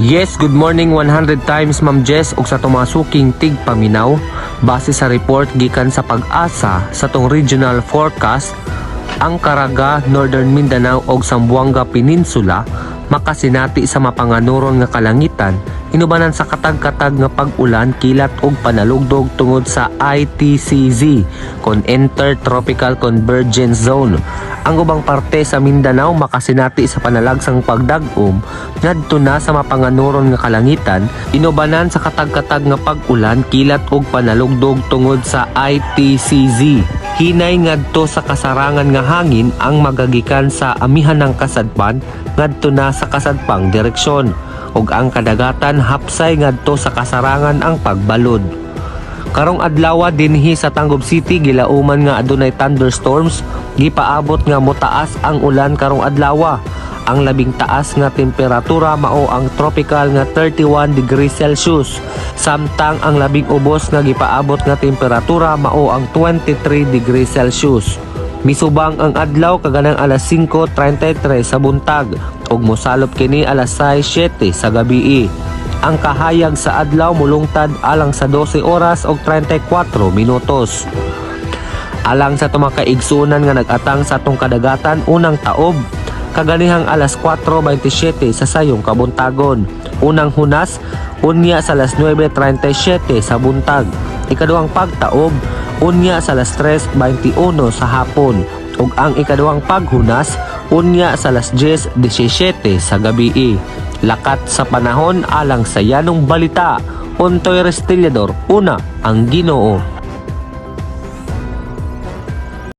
Yes, good morning 100 times, Ma'am Jess, ug sa tumasuking tigpaminaw. Base sa report gikan sa PAGASA sa atong regional forecast, ang Caraga, Northern Mindanao ug Zamboanga Peninsula makasinati sa mapanganuron nga kalangitan inubanan sa katag-katag nga pag-ulan, kilat ug panalugdog tungod sa ITCZ kon Intertropical Convergence Zone. Ang ubang parte sa Mindanao makasinati sa panalagsang pagdag-om ngadto na sa mapanganuron nga kalangitan inubanan sa katag-katag nga pag-ulan, kilat ug panalugdog tungod sa ITCZ. Hinay ngadto sa kasarangan nga hangin ang magagikan sa amihan ng kasadpan ngadto na sa kasadpang direksyon ug ang kadagatan hapsay ngadto sa kasarangan ang pagbalod. Karong adlaw dinhi sa Tangub City, gilauman nga adunay thunderstorms, gipaabot nga motaas ang ulan karong adlaw. Ang labing taas nga temperatura mao ang tropical nga 31 degrees Celsius, samtang ang labing ubos nga gipaabot nga temperatura mao ang 23 degrees Celsius. Misubang ang adlaw kaganang alas 5:33 sa buntag ug mosalop kini alas 6:07 sa gabii. Ang kahayag sa adlaw mulungtad alang sa 12 oras og 34 minutos. Alang sa atong mga kaigsunan nga nag-atang sa atong kadagatan, unang taob kaganihang alas 4:27 sa sayong kabuntagon. Unang hunas unya sa alas 9:37 sa buntag. Ikaduhang pagtaob unya sa alas 3:21 sa hapon ug ang ikaduhang paghunas unya sa alas 10:17 sa gabii. Lakat sa panahon alang sa yanong balita. Ontoy Restillador, una ang Ginoo.